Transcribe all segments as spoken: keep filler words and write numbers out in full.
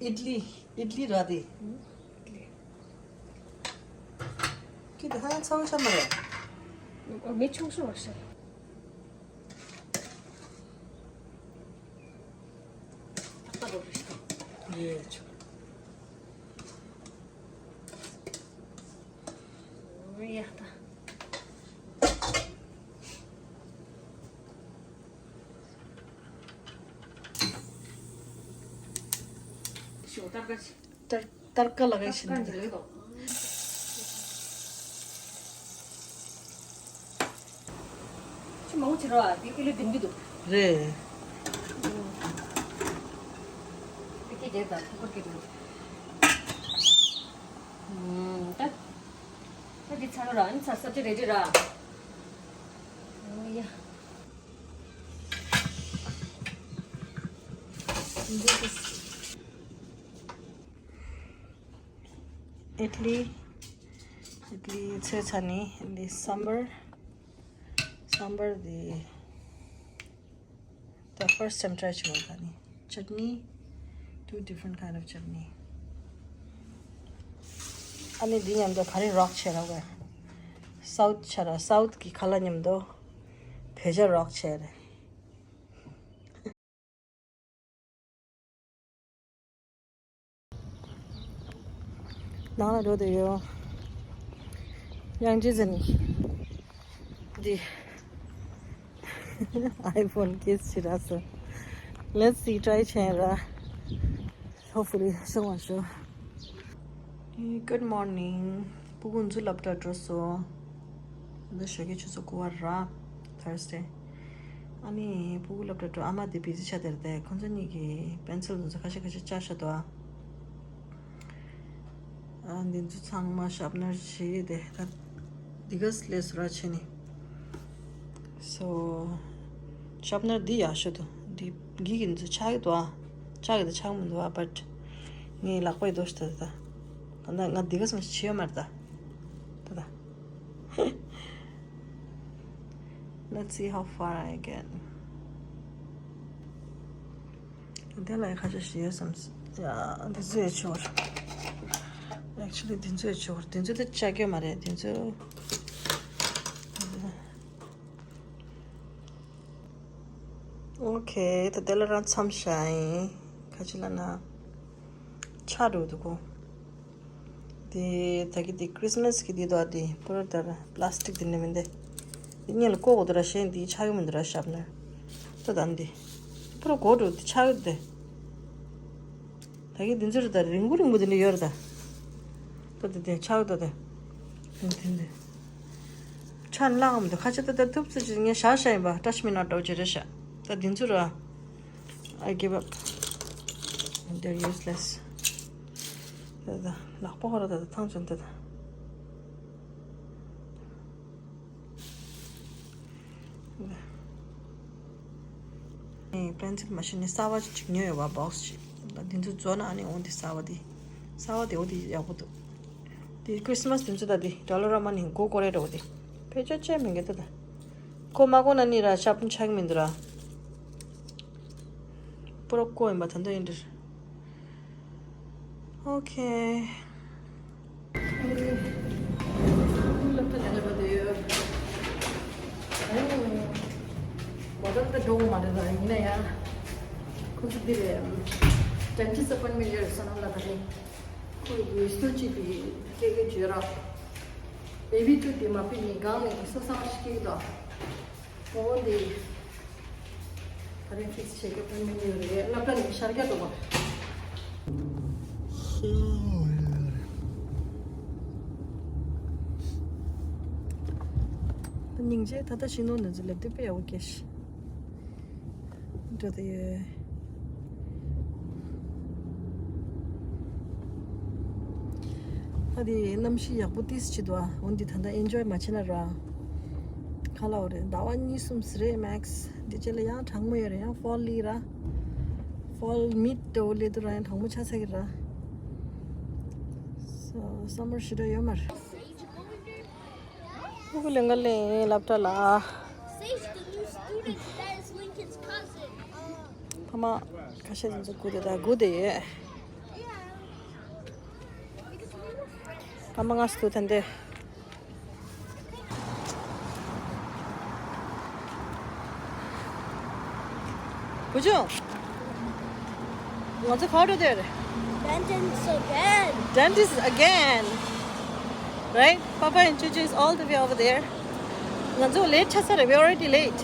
ཨིད་ལི། ཨིད་ལི་ར་དེ། ཁྱེད་དེ་ཧ་ཡང་ཚ་བོ་ཆ་མ་རེད། མི་ཆུང་ཤོས་བ་ཤ། ཡེ་ཆུ། ཡ་ད། ཞོ་ཏར་ཀ་ཞིག་ཏར་ཏར་ཀ་ལ་ག་ཞིག་ཏར་ཀ་འདི་ལ་ཡོད་དོ། ཅི་མང་ཆེ་ར་དེ་ཀི་ལོ་བདུན་གྱི་འདུག་རེད། དེ་ཀི་རེད་ད་ཐུག་པར་ཀི་རེད། ད་ད་འདི་ཚར་ར་ཨ་ནི་ཚར་ས་ཅི་རེད་ར། ཨོ་ཡ། འདི་ཨིད་ལི། ཨིད་ལི་ཚོས་ཚ་ནི་འདི་སམ་བར། སམ་བར་འདི་the first time try བྱས་པ་ནི་ཅཊ་ནི། Two different kind of chutney. ཨ་ནི་འདི་མཉམ་དུ་ག་རེ་རོགས་བྱས་ར་བས། སའུཐ་ཆ་ར་སའུཐ་གི་ཁ་ལག་མཉམ་དུ་བོད་ཇ་རོགས་བྱས་རེད། ནང་ལ་འགྲོ་དེ་ཡོད། ཡང་ཅི་ཟེར་ནི། འདི། iPhone case བྱེད་ར་སོ། Let's see, try བྱས་ར། Hopefully བྱུང་བ་ཤོག Good morning. སྤུ་གུ་ཚོ་སློབ་གྲྭ་འགྲོ་སོང་། འདི་ཞོགས་ཀའི་ཆུ་ཚོད་དགུ་པ་ར། Thursday. ཨ་ནི་སྤུ་གུ་སློབ་གྲྭ་འགྲོ་ཨ་མ་དེ་བི་ཟི་ཆགས་དེར་བསྡད་ཁོང་ཚོ་གཉིས་ཀྱིས་པེན་སིལ་དེ་ཚོ་ཁ་ཤས་ཁ་ཤས་བཅག་བཞག་འདུག་ཨ། ཨ་འདི་ཚོ་ཚང་མ་ཤར་པ་ནར་བྱས་ཏེ་ད་འདི་ག་སླེབས་སོང་ར་བྱས་ནས། So ཤར་པ་ནར་འདི་ཡག་ཤོས་འདུག་འདི་གི་གི་འདི་ཚོ་ཆགས་ཀྱི་འདུག་ཨ། ཆགས་ཀྱི་འདུག་ཆགས་མི་འདུག་ཨ། But ངའི་ལག་པའི་རྡོ་ཞིག་ད་ད་ད་ང་ང་འདི་ག་སོང་ཞིག་བྱས་ཡོད་མ་རེད་ད། ད་ད། Let's see how far I get. དེ་ལ་ཁ་ཤས་ཤིག་ཡོད་བསམ། ཡ་འདི་ཚོ་ཡོད་ཆོག Actually འདི་ཚོ་ཡོད་ཆོག་འདི་ཚོ་ད་ཆགས་ཀྱི་མ་རེད་འདི་ཚོ། Okay ད་དེ་ལ་རང་མཚམས་བཞག་ཡིན། ཁ་ཅིག་ལ་ན་ཆགས་འགྲོ་འདུག་གོ་དེ་ད་གི་དེ་Christmas གི་དེ་དོ་དེ་པུ་ར་དར་པ་ལ་སི་ཊིག་དེ་ནི་མིན་དེ། དེ་གཉིས་ལ་ཀོ་གོ་དེ་ར་ཤེས་དེ་ཆགས་ཡོད་མི་འདུག་ར་ཞབས་ནི། ད་ད་འདི་པུ་ར་གོ་འགྲོ་དེ་ཆགས་ཡོད་དེ། ད་གི་དེ་ཚོ་ར་ད་རིང་པོ་རིང་པོ་དེ་འདྲ་ཡོད་ར་ད། ད་དེ་དེ་ཆགས་ཡོད་ད་དེ། དེ་དེ་འདི། ཆགས་ལངས་མི་འདུག་ཁ་ཆེ་ད་ད་ཐུབ་ཚོད་ཅིག་ངས་ཞག་ཞག་ཡིན་པ་touch me not འགྲོ་བྱེད་རེད་ཤག་ད་དེ་ཚོ་ར། I give up. They're useless. ད་ད་ལག་པ་ཧོ་ར་ད་ད་ཐང་ཆུང་ད་ད། ཨེ་པེན་སིལ་མ་ཤི་ནི་གསར་པ་ཅིག་ཉོས་ཡོད་པ་བོག་སི་ཅིག་འདི་ཚོ་རྫོགས་ན་ཨ་ནི་འོ་འདི་གསར་པ་འདི། གསར་པ་འདི་འོ་འདི་ཡག་པོ་འདུག་འདི་ཁྲི་སི་མ་སི་དེ་ཚོ་ད་འདི་ཌོ་ལར་མ་ནི་མགོ་སྐོར་རེ་འགྲོ་འདི། ཕལ་ཆེར་ཆད་མི་འགལ་ད་ད། ཁོ་མ་གོ་ན་ནི་ར་ཤབ་ཆག་མི་འདུག་ར། པུ་རོ་ཀོ་ཡིན་པ་ད་འདོད་ཡིན་འདིར། ཨོ་ཁེ། སློབ་གྲྭ་ལས་ཀ་འགྲོ་འདོད་ཡོད། ཨ་ཡོ། མོ་ཊ་ད་འགྲོ་གི་མ་རེད་ད་ཡིན་ན་ཡང་། ཁོ་ཚོ་འདི་རེད། ཌེན་ཊིསི་ཨ་པོའིན་མེན་ཊི་ཡོད་རེད་བསོད་ནམས་ལགས་ད་རེད། ཁོ་ཡི་སུ་གཅིག་གིས་སྐད་སྐད་བརྗོད་ར། བེ་བི་ཀྲུ་དེ་མ་ཕུད་ནས་སྒང་ནས་སོ་སང་ཞིག་སྐྱེ་གི་འདུག་འོ་འདི། ད་རེས་ཕིག་སི་བྱེད་སྐབས་ད་མི་ཡོད་རེད་སློབ་གྲྭ་ནས་ཤར་རྒྱག་འགྲོ་བ། སྙིང་རྗེ། ད་ལྟ་ཤིང་སྡོང་འདི་ཚོ་སླེབས་དུས་དཔེ་ཡག་པོ་སྐྱེས་ཤག་འགྲོ་དེ་ཡོད། ཨ་དེ་གནམ་གཤིས་ཡག་པོ་ཏིས་ཅི་འདུག་ཨ། འོན་ཏེ་ད་ལྟ་ཨེན་ཇོའི་མ་བྱས་ན་ར། ཁ་ལ་འོ་རེད། ཟླ་བ་གཉིས་གསུམ་ཟེར་རེད་མེག་སི། འདི་རྗེས་ལ་ཡང་གྲང་མོ་ཡོད་རེད། ཡང་ཕོལ་ལི་ར། ཕོལ་མིད་འདྲ་བོ་སླེབས་དུས་ར་ཡང་གྲང་མོ་ཆགས་ཚར་གི་ར། ས་སམ་མར་ཞེ་དྲག་ཡོད་མ་རེད། ཕྲུ་གུ་ལེན་ག་ལེན་སློབ་གྲྭ་ལ། Sage, the new student, that is Lincoln's cousin. ཕ་མ་ཁ་ཤས་ཀྱིས་སྒུག་བསྡད་ད་སྒུག་བསྡད་ཡོད། ཨ་མ་ང་སུ་ཐན་ཏེ། བུ་ཆུང་། ང་ཚོ་ག་རུ་དེར། Dentist again. Dentist again. Right? Papa and Chuchu is all the way over there. ང་ཚོ་ལེ་ཊི་ཆགས་ས་རེད། We already late.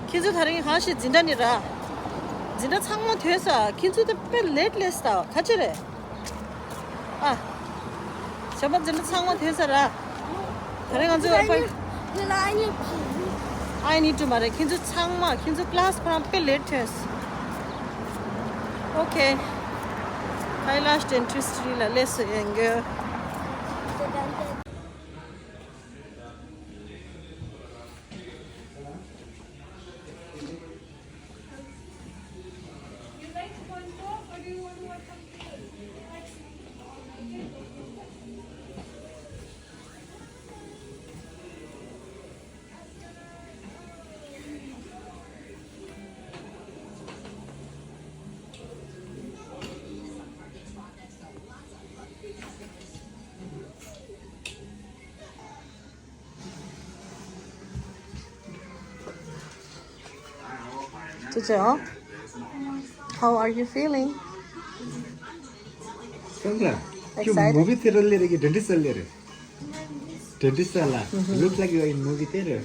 ཁྱེད་ཚོ་དེ་རིང་གང་ཞིག་འཛིན་གྲྭ་ནི་ར། འཛིན་གྲྭ་ཚང་མ་ཐོན་ས། ཁྱེད་ཚོ་དེ་དཔེ་ལེ་ཊི་ལེ་ཊི་ད་ག་ཅི་རེད། ཨ། ཞོགས་པ་འཛིན་གྲྭ་ཚང་མ་ཐོན་ས་ར། དེ་རིང་ང་ཚོ་ཨ་ཕ། I need to མ་རེད། ཁྱེད་ཚོ་ཚང་མ་ཁྱེད་ཚོ་ཀི་ལ་སི་ཁོ་རང་དཔེ་ལེ་ཊི་ཐོན་ས། Okay. Kailash Dentistry ལ་སླེབས་སོང་ཡིན་གྱི། ཅོ་ཅོ། How are you feeling? ཁྱོད་ལ། ཁྱོད་Excited? Movie theater ལ་རེད་ཀྱི་dentist ལ་རེད། Dentist ལ། Look like you are in movie theater.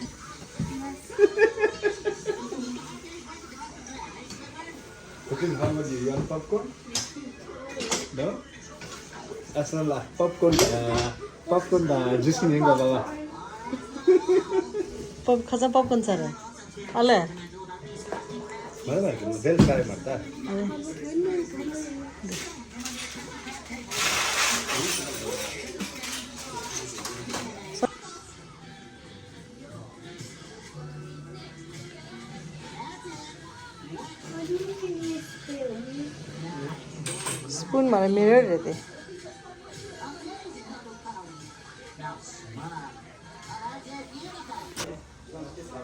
Okay, how much you want popcorn? No? ཨ་སོང་ལ་popcorn དང་popcorn དང་juice ཉོས་གོ་ལ། Pop ཁ་སང་popcorn ཚར་རེད། ཨ་ལེ། མ་མ་དེ་ལ་try མ་ད། ཨ་ལེ། སི་པུན་མ་རེད། མི་རར་རེད་དེ།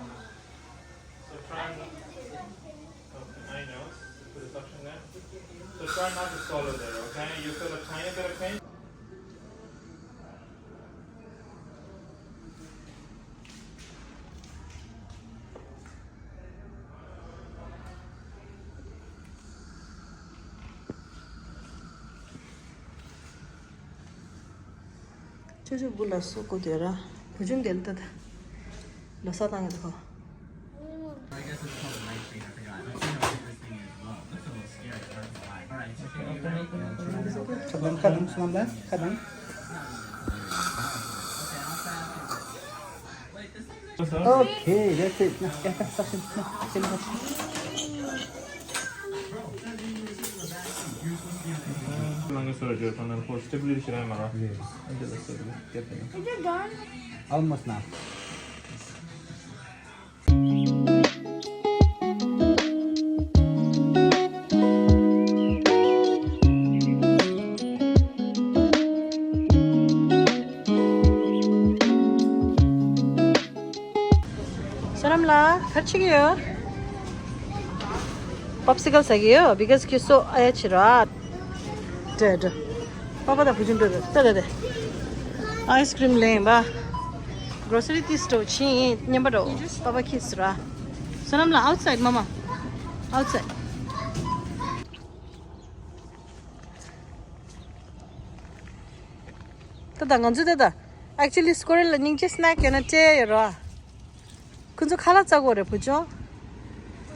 So try not, okay, I know. Put a suction there. So try not to swallow there, okay? You feel a tiny bit of pain? ཅོ་ཅོ་བུ་ལ་སོ་གོ་དེ་ར། བུ་ཆུང་དེ་ལ་ད་ད། ལོ་ས་བཏང་གི་འདུག་གོ། ཁ་གདངས་ཁ་གདངས་སོང་ལ་ཁ་གདངས། Okay, that's it. ན་ཀ་ཀ་ས་ཤིན་ན་ཀ་ཀ་ས་ཤིན། ནང་གི་སོ་ར་ཇོ་ཐོང་ནང་ཁོ་སི་ཊེབ་ལི་ཤི་ར་མ་ར། Yes. Almost now. བསོད་ནམས་ལགས་ག་རེ་བྱེད་ཀྱི་ཡོད། Popsicle ཟ་གི་ཡོད། Because ཁྱོད་སོ་ཨ་ཡ་བྱེད་ར། འགྲོ་འགྲོ། པ་པ་དང་བུ་ཆུང་འགྲོ་འགྲོ། ལྟ་ལྟ་ལྟ། Ice cream ལེན་པ། Grocery ཏིས་འགྲོ་ཕྱིན་མཉམ་པ་འགྲོ། པ་པ་ཁྱེར་སོང་ར། བསོད་ནམས་ལགས་outside མ་མ། Outside། ད་ད་ང་ཚོ་ད་ད། Actually སྐོར་ལ་སྙིང་རྗེ་སྣ་ཀྱི་ན་སྤྲད་ཡོད་ར། ཁོ་ཚོ་ཁ་ལག་བཙལ་གོ་རེད་བུ་ཆུང་།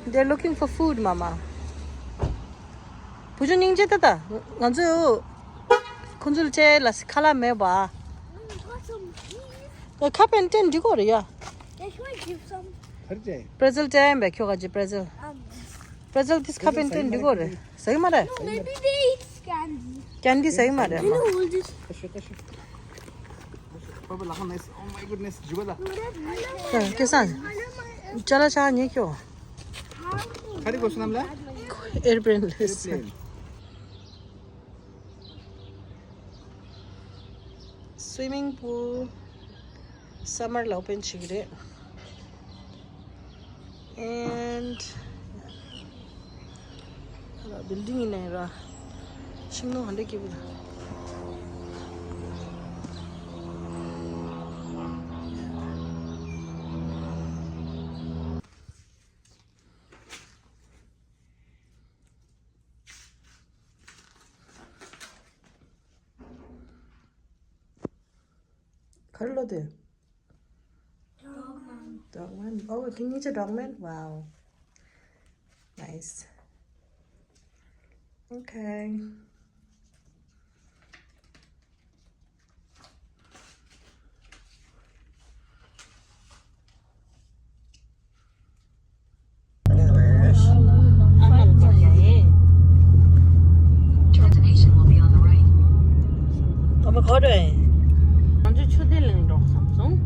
They're looking for food, mama. བུ་ཆུང་སྙིང་རྗེ་ད་ད། ང་ཚོ་ཁོ་ཚོ་ལ་སྤྲད་ལ་ཁ་ལག་མེད་པ། ཁ་པན་ཏན་འདི་གོ་རེད་ཡ། They should give some. Pretzel སྤྲད་ཡིན་པས་ཁྱོད་ག་ཅི་pretzel. Pretzel this ཁ་པན་ཏན་འདི་གོ་རེད། ཟ་གི་མ་རེད། No, maybe they eat candy. Candy ཟ་གི་མ་རེད། Can you hold this? Papa, look at this. Oh my goodness, Jubala. སྐལ་བཟང་། ཅ་ལག་ཆ་ཉེ་ཁྱོ། ཁ་རི་གོ་སོ་ནམ་ལ། Airplane ལས། Airplane. Swimming pool summer ལ་open བྱེད་ཀྱི་རེད། And ཁ་ལ་building ཡིན་ནའི་ར། ཤིང་ནོ་ཧ་འདྲ་སྐྱིད་པོ་རེད། ག་རེ་ལོ་དེ། འབྲོག་སྨན། འབྲོག་སྨན། ཨོ། ཁྱེད་གཉིས་ཆ་འབྲོག་སྨན། Wow. Nice. Okay. Destination will be on the right. ཨ་མ་ག་རེ། ང་ཚོ་ཆུ་བདེ་གླིང་འགྲོ་བསམ་སོང་།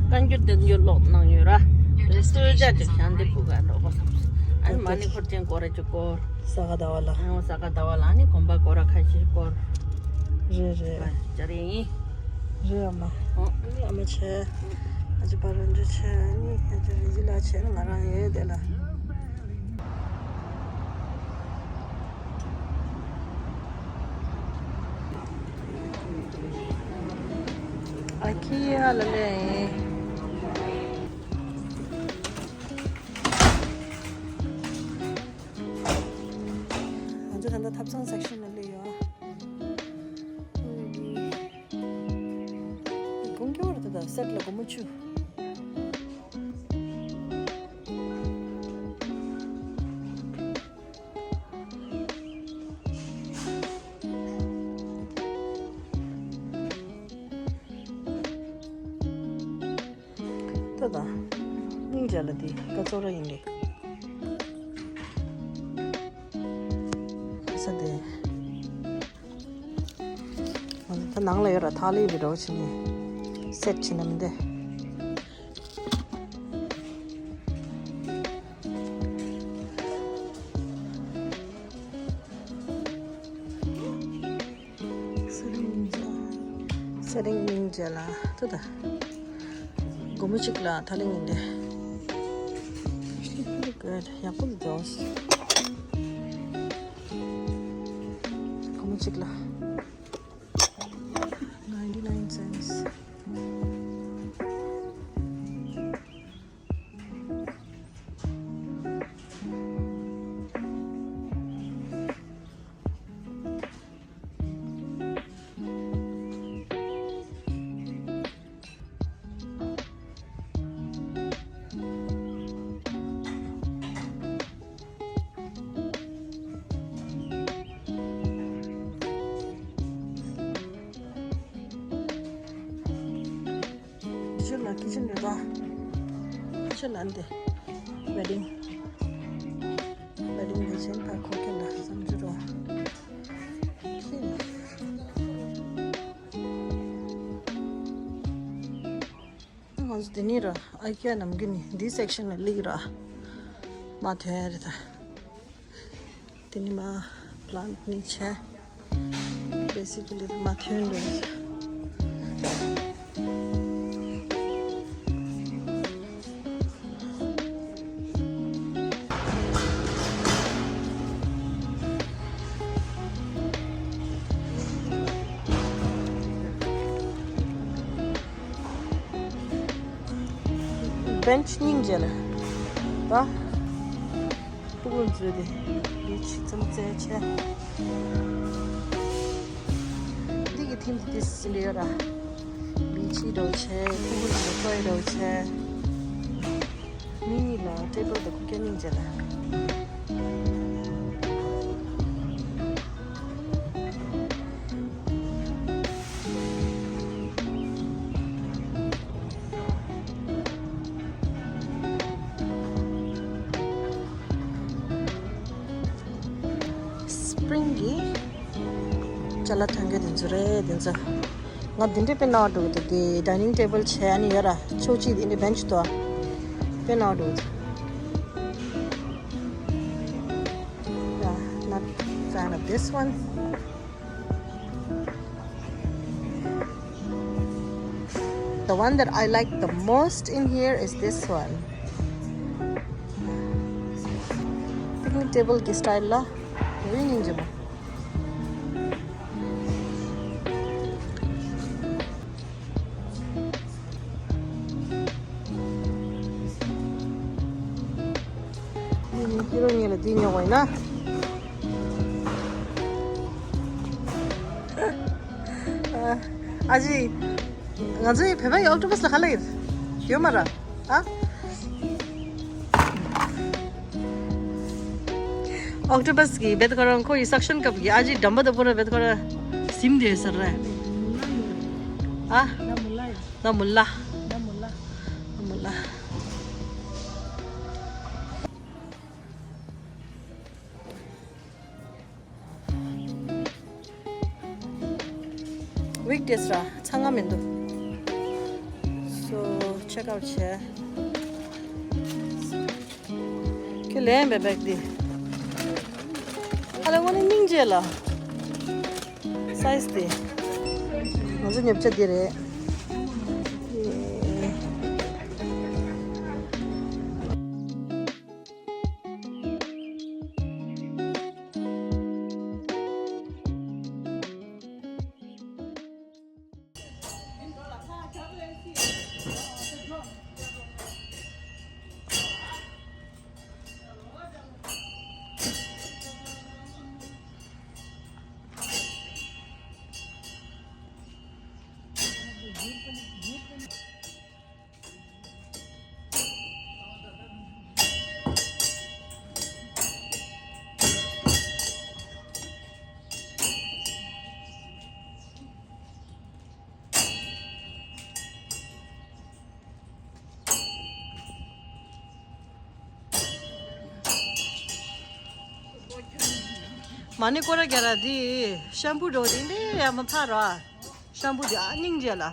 བཀའ་འགྱུར་བསྟན་འགྱུར་ཀློག་གནང་ཡོད་ར། དེ་གསོལ་ཇ་ཅིག་བཞག་འདི་སྤུ་ག་འགྲོ་དགོས་བསམ་སོང་། ཨ་ནི་མ་ཎི་འཁོར་ཆེན་སྐོར་ར་ཅིག་སྐོར། ས་ག་ཟླ་བ་ལ། ཨ་ས་ག་ཟླ་བ་ལ་ཨ་ནི་དགོན་པ་སྐོར་ར་ཁ་ཤས་སྐོར། རེད་རེད། ཨ་ཅག་རེད་ཡིན། རེད་ཨ་མ། ཨོ། ཨ་ནི་ཨ་མ་བྱས། ཨ་ཅག་པ་རོན་ཇོ་བྱས། ཨ་ནི་ཨ་ཅག་རི་ཟི་ལ་བྱས། ཨ་ནི་ང་རང་ཡོད་དེ་ལ། ཨ་ཁི་ཡ་ལ་ལེ། ང་ཚོ་ད་ལྟ་ཐབ་ཚང་section ལ་སླེབས་ཡོད། གོང་ཁྱོད་ར་ད་ད་སེཊ་ལ་སྒོར་མོ་བཅུ། ད་ད། སྙིང་རྗེ་ལ་འདི་ཀ་ཙོ་ར་ཡིན་ལེ། ས་དེ། ད་ནང་ལ་ཡོད་ར་ཐག་ལི་རི་རོ་ཕྱིན་ནས་སེཊ་ཕྱིན་ན་མི་འདི། ས་རིང་སྙིང་རྗེ་ལ་ཏོ་ད། སྒོར་མོ་གཅིག་ལ་ཐག་ལི་ཡིན་ཏེ། Pretty good. ཡག་པོ་འདུག་སྒོར་མོ་གཅིག་ལ། Ninety nine cents. འདི་ཕྱོགས་ལ་ཁི་ཆན་རེད་པ། ཕྱི་ལ་འདི་ཝེ་ཌིང་། ཝེ་ཌིང་ལས་བྱེད་པ་ཁོ་ཁེ་ལ་བསམ་ཚུལ་རོ། ང་ཚོ་དེ་ནས་ར་ཨའི་ཀི་ཡ་ནམ་རྒྱུན་ནི་འདི་སེག་ཤན་ལ་སླེབས་ར་མ་ཐོན་ཡ་རེད་ད། དེ་ནི་མ་པླན་ཊི་ནི་བྱས། བེ་སི་ཀ་ལི་མ་ཐོན་འགྲོ། བེན་ཆི་སྙིང་རྗེ་ལ། ད། སྤུ་གུ་འཛུལ་ཏེ། བི་ཆི་ཙམ་རྩེ་ཆེ། འདི་གི་ཐིམ་དེ་ཏིས་ཟིན་ཡོད་ར། བི་ཆི་འདྲ་བོ་ཆེ། སྤུ་གུ་འཛུལ་ཏེ་འདྲ་བོ་ཆེ། མི་གཉིས་ལ་ཊེ་བལ་དང་ཁུག་ཀྱང་སྙིང་རྗེ་ལ། སི་པི་རིང་གི་ཅ་ལག་ཐོན་གི་དེ་ཚོ་རེད་དེ་ཚོ། ང་འདི་འདྲའི་དཔེ་ནག་འགྲོ་གི་འདུག་དེ་ཌའི་ནིང་ཊེ་བལ་བྱས་ནི་ཡོད་ར། ཕྱོགས་གཅིག་དེ་འདྲའི་བེན་ཆི་དོ། དཔེ་ནག་འགྲོ་གི་འདུག Yeah, not fan of this one. The one that I like the most in here is this one. Picnic table གི་སི་ཊའིལ་ལ་རི་ཉིང་ཇི་མོ། ཁྱེད་རང་གཉིས་ལ་འདི་ཉོ་བ་ཡིན་ན། ཨ་ཅེ། ང་ཚོའི་བོད་པའི་ཨོག་ཊོ་པས་ལ་ག་ལ་ཡོད། ཡོད་མ་ར། ཨ། ཨོག་ཊོ་པས་གི་བེད་ཁོ་རང་ཁོ་ཡི་སག་ཤན་སྐབས་ཀྱི་ཨ་ཅེ་འགྲམ་པ་དང་པོ་ར་བེད་ཁོ་ར་སིམ་དེ་ཟེར་ར། ཨ། ན་མུ་ལ། ན་མུ་ལ། ན་མུ་ལ། ཝིག་ཌེ་སི་ར་ཚང་མ་མི་འདུག་སོ་ཆེག་ཨའུཊ་བྱས། ཁྱོད་ལེན་པའི་བེག་འདི། ཨ་ལ་དངོས་གནས་སྙིང་རྗེ་ལ། སའི་ཛི་འདི། ང་ཚོ་ཉོ་ཆ་འདི་རེད། མ་ཎི་སྐོར་ར་རྒྱག་ར་འདི་ཤམ་བུ་འགྲོ་འདི་འདི་ཡ་མ་ཕ་ར། ཤམ་བུ་འདི་ཨ་སྙིང་རྗེ་ལ།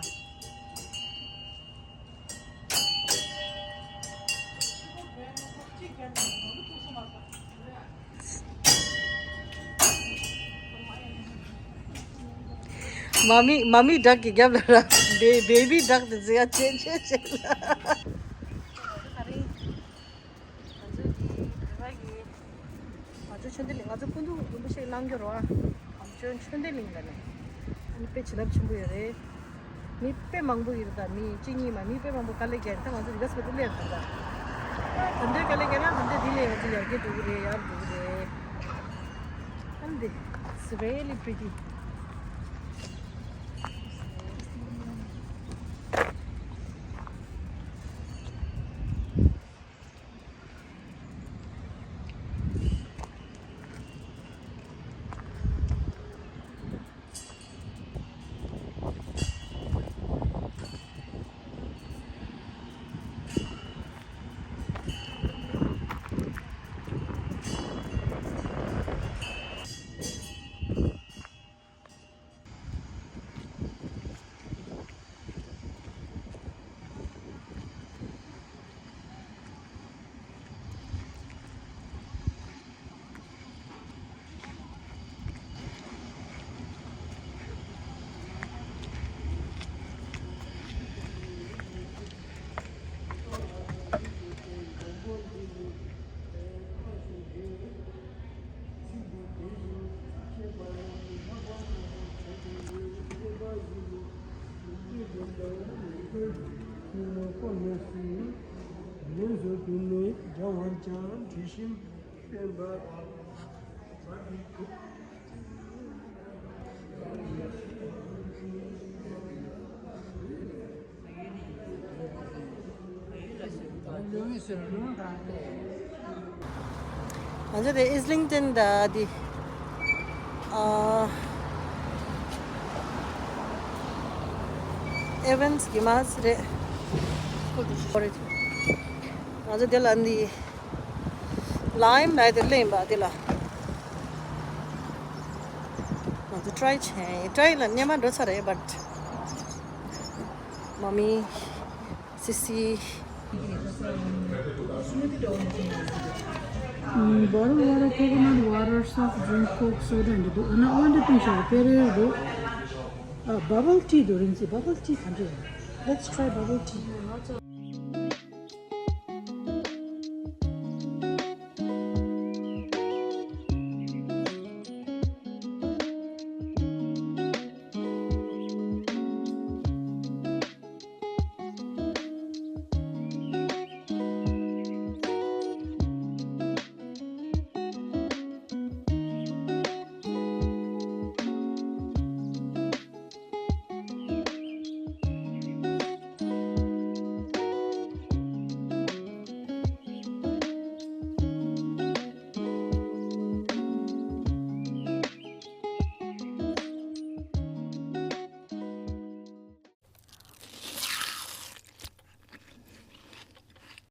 མ་མི་མ་མི་ཌག་གི་རྒྱབ་ལ་ར། བེ་བེ་བི་ཌག་དེ་ཟེར་ཡ་ཆེ་ཆེ་ཆེ་ལ། ང་ཚོ་འདི་བོད་པ་གི། ང་ཚོ་ཆོས་ལྡན་གླིང་ང་ཚོ་སྐུ་མདུན་རིན་པོ་ཆེ་གནང་རྒྱུ་རོ། ང་ཚོ་ཆོས་ལྡན་གླིང་ལ་ནས། ཨ་ནི་དཔེ་བྱིན་རླབས་ཆེན་པོ་ཡོད་རེད། མི་དཔེ་མང་པོ་ཡོད་རེད་ད། མི་གཅིག་གཉིས་མ་མི་དཔེ་མང་པོ་དཀའ་ལས་བརྒྱབ་ད་ང་ཚོ་རི་ག་སི་པ་ཏི་སླེབས་ད། ད་འདོད་དཀའ་ལས་བརྒྱབ་ན་ད་འདོད་འདི་ལས་ང་ཚོ་ཡར་རྒྱས་འགྲོ་གི་རེད། ཡར་འགྲོ་གི་རེད། ཨ་ནི་འདི། It's really pretty. ང་ཚོ་དེ་ཨིས་ལིང་ཏན་ད་དེ་ཨ་ཨེ་ཝན་སི་གི་མ་ཟེར་རེད། ང་ཚོ་དེ་ལ་འདི་ལའིམ་ལ་དེ་ལེན་པ་དེ་ལ་ང་ཚོ་ཊི་རའི་བྱས། ཊི་རའི་ལ་སྙན་མ་འགྲོ་ཚར་རེད། བཊ་མ་མི་སི་སི། ཨམ། bottle water, coconut water, soft drink, Coke, soda འདི་འདུག་ཨ་ན་ཨོ་འདི་བཏུང་བྱ་བ་དཔེ་རེད་འདུག་ཨ། bubble tea འདུག་རིན་ཆེན། bubble tea ག་འདྲ་ཡོད། Let's try bubble tea.